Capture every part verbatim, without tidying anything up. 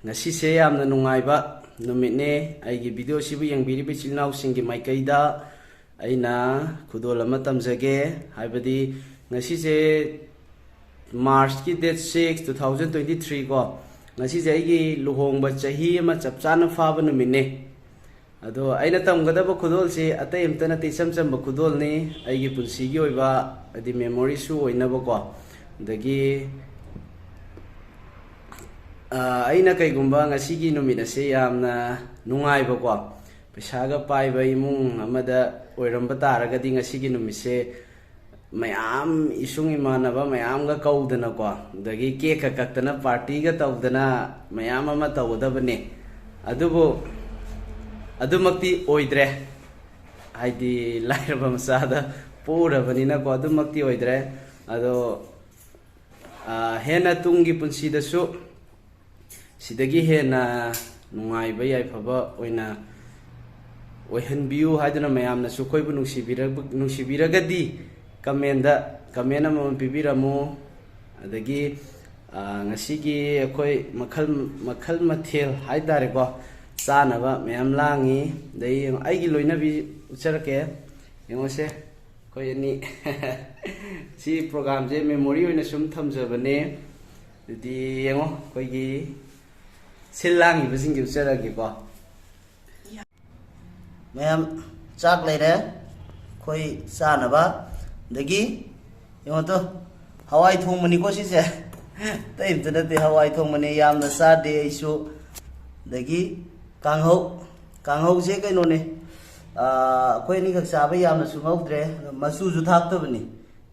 ꯉꯁꯤꯁꯦ ꯌꯥꯝꯅ ꯅꯨꯡꯉꯥꯏꯕ ꯅꯨꯃꯤꯠꯅꯦ꯫ ꯑꯩꯒꯤ ꯚꯤꯗꯤꯑꯣꯁꯤꯕꯨ ꯌꯦꯡꯕꯤꯔꯤꯕ ꯏꯆꯤꯜ ꯏꯅꯥꯎꯁꯤꯡꯒꯤ ꯃꯥꯏꯀꯩꯗ ꯑꯩꯅ ꯈꯨꯗꯣꯜ ꯑꯃ ꯇꯝꯖꯒꯦ꯫ ꯍꯥꯏꯕꯗꯤ ꯉꯁꯤꯁꯦ March ꯀꯤ date six, two thousand twenty three ꯀꯣ, ꯉꯁꯤꯁꯦ ꯑꯩꯒꯤ ꯂꯨꯍꯣꯡꯕ ꯆꯍꯤ ꯑꯃ ꯆꯞ ꯆꯥꯅ ꯐꯥꯕ ꯅꯨꯃꯤꯠꯅꯦ꯫ ꯑꯗꯣ ꯑꯩꯅ ꯇꯝꯒꯗꯕ ꯈꯨꯗꯣꯜꯁꯤ ꯑꯇꯩ ꯑꯝꯇ ꯅꯠꯇꯦ, ꯏꯆꯝ ꯆꯝꯕ ꯈꯨꯗꯣꯜꯅꯤ꯫ ꯑꯩꯒꯤ ꯄꯨꯟꯁꯤꯒꯤ ꯑꯣꯏꯕ, ꯍꯥꯏꯗꯤ, memory ꯁꯨ ꯑꯣꯏꯅꯕꯀꯣ꯫ ꯑꯗꯒꯤ, ꯑ, ꯑꯩꯅ ꯀꯩꯒꯨꯝꯕ ꯉꯁꯤꯒꯤ ꯅꯨꯃꯤꯠ ꯑꯁꯦ ꯌꯥꯝꯅ ꯅꯨꯡꯉꯥꯏꯕꯀꯣ, ꯄꯩꯁꯥꯒ ꯄꯥꯏꯕ ꯏꯃꯨꯡ ꯑꯃꯗ ꯑꯣꯏꯔꯝꯕ ꯇꯥꯔꯒꯗꯤ, ꯉꯁꯤꯒꯤ ꯅꯨꯃꯤꯠꯁꯦ ꯃꯌꯥꯝ, ꯏꯁꯨꯡ ꯏꯃꯥꯟꯅꯕ ꯃꯌꯥꯝꯒ ꯀꯧꯗꯅꯀꯣ, ꯑꯗꯒꯤ cake ꯀ ꯀꯛꯇꯅ, party ꯒ ꯇꯧꯗꯅ ꯃꯌꯥꯝ ꯑꯃ ꯇꯧꯒꯗꯕꯅꯤ꯫ ꯑꯗꯨꯕꯨ ꯑꯗꯨꯃꯛꯇꯤ ꯑꯣꯏꯗ꯭ꯔꯦ꯫ ꯍꯥꯏꯗꯤ, ꯂꯥꯏꯔꯕ ꯃꯆꯥꯗ ꯄꯣꯛꯎꯔꯕꯅꯤꯅꯀꯣ, ꯑꯗꯨꯃꯛꯇꯤ ꯑꯣꯏꯗ꯭ꯔꯦ꯫ ꯑꯗꯣ, ꯑ, ꯍꯦꯟꯅ ꯇꯨꯡꯒꯤ ꯄꯨꯟꯁꯤꯗꯁꯨ ꯁꯤꯗꯒꯤ ꯍꯦꯟꯅ ꯅꯨꯡꯉꯥꯏꯕ, ꯌꯥꯏꯐꯕ ꯑꯣꯏꯅ ꯑꯣꯏꯍꯟꯕꯤꯌꯨ ꯍꯥꯏꯗꯨꯅ, ꯃꯌꯥꯝꯅꯁꯨ ꯑꯩꯈꯣꯏꯕꯨ ꯅꯨꯡꯁꯤꯕꯤꯔ-, ꯅꯨꯡꯁꯤꯕꯤꯔꯒꯗꯤ comment ꯗ comment ꯑꯃꯃꯝ ꯄꯤꯕꯤꯔꯝꯃꯨ꯫ ꯑꯗꯒꯤ, ꯑ, ꯉꯁꯤꯒꯤ ꯑꯩꯈꯣꯏ ꯃꯈꯜ, ꯃꯈꯜ ꯃꯊꯦꯜ ꯍꯥꯏꯇꯥꯔꯦꯀꯣ, ꯆꯥꯅꯕ ꯃꯌꯥꯝ ꯂꯥꯡꯉꯤ꯫ ꯑꯗꯩ ꯑꯩꯒꯤ ꯂꯣꯏꯅꯕꯤ ꯎꯠꯆꯔꯛꯀꯦ, ꯌꯦꯡꯉꯨꯁꯦ꯫ ꯑꯩꯈꯣꯏ ꯑꯅꯤ ꯁꯤ program ꯁꯦ memory ꯑꯣꯏꯅ ꯁꯨꯝ ꯊꯝꯖꯕꯅꯦ꯫ ꯑꯗꯨꯗꯤ ꯌꯦꯡꯉꯣ, ꯑꯩꯈꯣꯏꯒꯤ ꯁꯤꯜ ꯂꯥꯡꯉꯤꯕꯁꯤꯡꯁꯦ ꯎꯠꯆꯔꯛꯑꯒꯦꯀꯣ꯫ ꯃꯌꯥꯝ, ꯆꯥꯛ ꯂꯩꯔꯦ, ꯑꯩꯈꯣꯏ ꯆꯥꯅꯕ꯫ ꯑꯗꯒꯤ ꯌꯦꯡꯉꯣ ꯇꯨ, ꯍꯋꯥꯏ ꯊꯣꯡꯕꯅꯤꯀꯣ ꯁꯤꯁꯦ꯫ ꯑꯇꯩ ꯑꯝꯇ ꯅꯠꯇꯦ, ꯍꯋꯥꯏ ꯊꯣꯡꯕꯅꯦ꯫ ꯌꯥꯝꯅ ꯆꯥꯗꯦ ꯑꯩꯁꯨ꯫ ꯑꯗꯒꯤ ꯀꯥꯡꯍꯧ, ꯀꯥꯡꯍꯧꯁꯦ ꯀꯩꯅꯣꯅꯦ, ꯑꯥ, ꯑꯩꯈꯣꯏ ꯑꯅꯤꯈꯛ ꯆꯥꯕ, ꯌꯥꯝꯅꯁꯨ ꯉꯧꯗ꯭ꯔꯦ꯫ ꯃꯆꯨꯁꯨ ꯊꯥꯛꯇꯕꯅꯤ꯫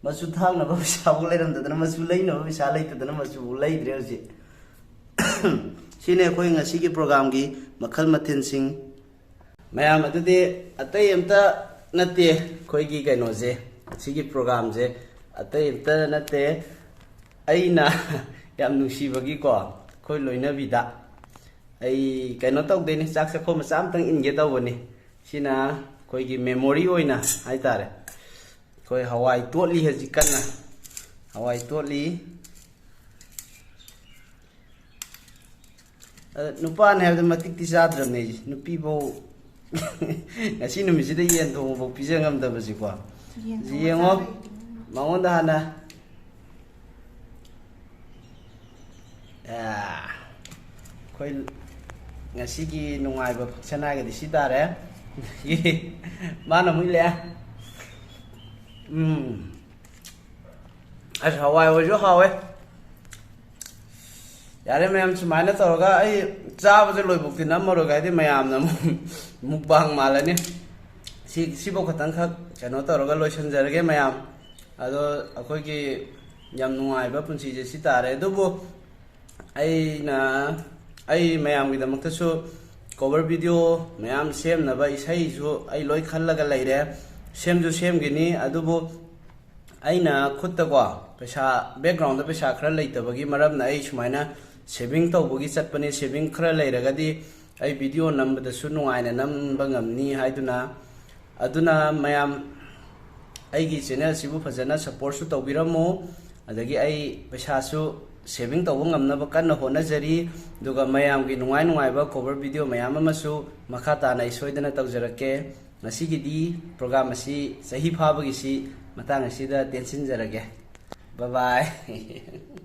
ꯃꯆꯨ ꯊꯥꯛꯅꯕ ꯄꯩꯁꯥꯐꯥꯎ ꯂꯩꯔꯝꯗꯗꯅ, ꯃꯆꯨ ꯂꯩꯅꯕ ꯄꯩꯁꯥ ꯂꯩꯇꯗꯅ ꯃꯆꯨꯐꯥꯎ ꯂꯩꯗ꯭ꯔꯦ ꯍꯧꯖꯤꯛ꯫ ꯁꯤꯅꯤ ꯑꯩꯈꯣꯏ ꯉꯁꯤꯒꯤ program ꯒꯤ ꯃꯈꯜ ꯃꯊꯦꯜꯁꯤꯡ꯫ ꯃꯌꯥꯝ, ꯑꯗꯨꯗꯤ ꯑꯇꯩ ꯑꯝꯇ ꯅꯠꯇꯦ, ꯑꯩꯈꯣꯏꯒꯤ ꯀꯩꯅꯣꯁꯦ, ꯁꯤꯒꯤ program ꯁꯦ ꯑꯇꯩ ꯑꯝꯇ ꯅꯠꯇꯦ, ꯑꯩꯅ ꯌꯥꯝ ꯅꯨꯡꯁꯤꯕꯒꯤꯀꯣ, ꯑꯩꯈꯣꯏ ꯂꯣꯏꯅꯕꯤꯗ ꯑꯩ ꯀꯩꯅꯣ ꯇꯧꯗꯣꯏꯅꯤ, ꯆꯥꯛ ꯆꯥꯛꯈꯣꯝ ꯃꯆꯥ ꯑꯝꯇꯪ ꯏꯟꯒꯦ ꯇꯧꯕꯅꯤ꯫ ꯁꯤꯅ ꯑꯩꯈꯣꯏꯒꯤ memory ꯑꯣꯏꯅ ꯍꯥꯏꯇꯥꯔꯦ꯫ ꯑꯩꯈꯣꯏ ꯍꯋꯥꯏ ꯇꯣꯠꯂꯤ ꯍꯧꯖꯤꯛ ꯀꯟꯅ, ꯍꯋꯥꯏ ꯇꯣꯠꯂꯤ꯫ ꯑꯗ ꯅꯨꯄꯥꯅꯦ ꯍꯥꯏꯕꯗ ꯃꯇꯤꯛꯇꯤ ꯆꯥꯗ꯭ꯔꯕꯅꯦ ꯑꯩꯁꯦ꯫ ꯅꯨꯄꯤꯐꯧ ꯉꯁꯤ ꯅꯨꯃꯤꯠꯁꯤꯗ ꯌꯦꯟ ꯊꯣꯡꯕꯐꯥꯎ ꯄꯤꯖ ꯉꯝꯗꯕꯁꯤꯀꯣ꯫ ꯌꯦꯟ ꯁꯤ ꯊꯣꯡꯕ ꯌꯦꯡꯉꯣ꯫ ꯆꯥꯔꯤꯗꯨꯅ꯫ ꯃꯉꯣꯟꯗ ꯍꯥꯟꯅ꯫ ꯑꯥ, ꯑꯩꯈꯣꯏ ꯉꯁꯤꯒꯤ ꯅꯨꯡꯉꯥꯏꯕ function ꯍꯥꯏꯔꯒꯗꯤ ꯁꯤ ꯇꯥꯔꯦ꯫ ꯃꯥꯅ ꯑꯃꯨꯛ ꯏꯜꯂꯛꯑꯦ꯫ ꯎꯝ꯫ ꯑꯁ, ꯍꯋꯥꯏ ꯑꯣꯏꯔꯁꯨ ꯍꯥꯎꯋꯦ꯫ ꯌꯥꯔꯦ ꯃꯌꯥꯝ, ꯁꯨꯃꯥꯏꯅ ꯇꯧꯔꯒ ꯑꯩ ꯆꯥꯕꯁꯦ ꯂꯣꯏꯕꯧꯇꯤ ꯅꯝꯃꯔꯣꯏꯒꯦ, ꯍꯥꯏꯗꯤ ꯃꯌꯥꯝꯅ ꯑꯃꯨꯛ mukbang ꯃꯥꯜꯂꯅꯤ꯫ ꯁꯤ, ꯁꯤꯐꯧ ꯈꯛꯇꯪꯈꯛ ꯀꯩꯅꯣ ꯇꯧꯔꯒ ꯂꯣꯏꯁꯤꯟꯖꯔꯒꯦ ꯃꯌꯥꯝ꯫ ꯑꯗꯣ ꯑꯩꯈꯣꯏꯒꯤ ꯌꯥꯝ ꯅꯨꯡꯉꯥꯏꯕ ꯄꯨꯟꯁꯤꯁꯦ ꯁꯤ ꯇꯥꯔꯦ꯫ ꯑꯗꯨꯕꯨ ꯑꯩꯅ, ꯑꯩ ꯃꯌꯥꯝꯒꯤꯗꯃꯛꯇꯁꯨ cover video ꯃꯌꯥꯝ ꯁꯦꯝꯅꯕ ꯏꯁꯩꯁꯨ ꯑꯩ ꯂꯣꯏ ꯈꯜꯂꯒ ꯂꯩꯔꯦ, ꯁꯦꯝꯁꯨ ꯁꯦꯝꯈꯤꯅꯤ꯫ ꯑꯗꯨꯕꯨ ꯑꯩꯅ ꯈꯨꯠꯇꯀꯣ ꯄꯩꯁꯥ, background ꯄꯩꯁꯥ ꯈꯔ ꯂꯩꯇꯕꯒꯤ ꯃꯔꯝꯅ ꯑꯩ ꯁꯨꯃꯥꯏꯅ saving ꯇꯧꯕꯒꯤ ꯆꯠꯄꯅꯤ꯫ Saving ꯈꯔ ꯂꯩꯔꯒꯗꯤ ꯑꯩ video ꯅꯝꯕꯗꯁꯨ ꯅꯨꯡꯉꯥꯏꯅ ꯅꯝꯕ ꯉꯝꯅꯤ ꯍꯥꯏꯗꯨꯅ꯫ ꯑꯗꯨꯅ ꯃꯌꯥꯝ ꯑꯩꯒꯤ channel ꯁꯤꯕꯨ ꯐꯖꯅ support ꯁꯨ ꯇꯧꯕꯤꯔꯝꯃꯨ꯫ ꯑꯗꯒꯤ ꯑꯩ ꯄꯩꯁꯥꯁꯨ saving ꯇꯧꯕ ꯉꯝꯅꯕ ꯀꯟꯅ ꯍꯣꯠꯅꯖꯔꯤ꯫ ꯑꯗꯨꯒ ꯃꯌꯥꯝꯒꯤ ꯅꯨꯡꯉꯥꯏ ꯅꯨꯡꯉꯥꯏꯕ cover video ꯃꯌꯥꯝ ꯑꯃꯁꯨ ꯃꯈꯥ ꯇꯥꯅ ꯑꯩ ꯁꯣꯏꯗꯅ ꯇꯧꯖꯔꯛꯀꯦ꯫ ꯉꯁꯤꯒꯤꯗꯤ program ꯑꯁꯤ, ꯆꯍꯤ ꯐꯥꯕꯒꯤꯁꯤ ꯃꯇꯥꯡ ꯑꯁꯤꯗ ꯇꯦꯟꯁꯤꯟꯖꯔꯒꯦ꯫ Bye bye꯫